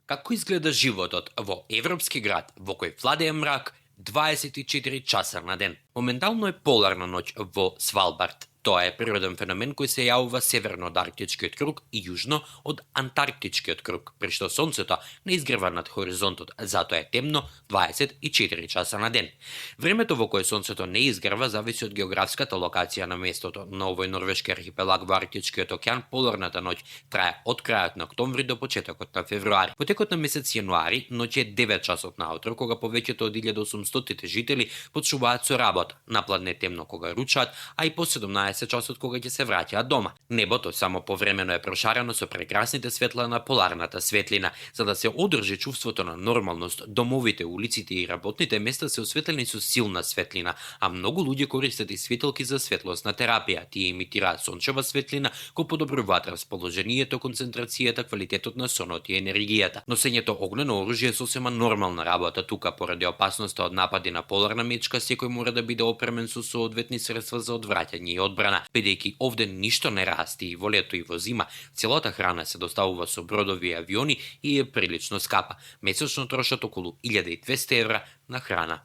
Како изгледа животот во европски град во кој владее мрак 24 часа на ден? Моментално е поларна ноќ во Свалбард. Тоа е природен феномен кој се јавува северно од Арктичкиот круг и јужно од Антарктичкиот круг, при што сонцето не изгрева над хоризонтот, затоа е темно 24 часа на ден. Времето во кое сонцето не изгрева зависи од географската локација на местото. На овој норвешки архипелаг во Арктичкиот океан поларната ноќ трае од крајот на октомври до почетокот на февруари. Во текот на месец јануари ноќ е 9 часот наутро, кога повеќето од 1800 жители почнуваат со работа. Напладне темно кога ручаат, а и по 17 часот кога ќе се враќаат дома. Небото само повремено е прошарено со прекрасните светла на поларната светлина. За да се одржи чувството на нормалност, домовите, улиците и работните места се осветлени со силна светлина, а многу луѓе користат и светилки за светлосна терапија. Тие имитираат сончева светлина кој подобруваат расположението, концентрацијата, квалитетот на сонот и енергијата. Носењето огнено оружје е сосема нормална работа тука, поради опасноста од напади на поларна мечка, секој мора да биде опремен со соодветни средства за одвраќање и одбрана. Бидејќи овде ништо не расте и во лето и во зима, целата храна се доставува со бродови и авиони и е прилично скапа. Месечно трошат околу 1200 евра на храна.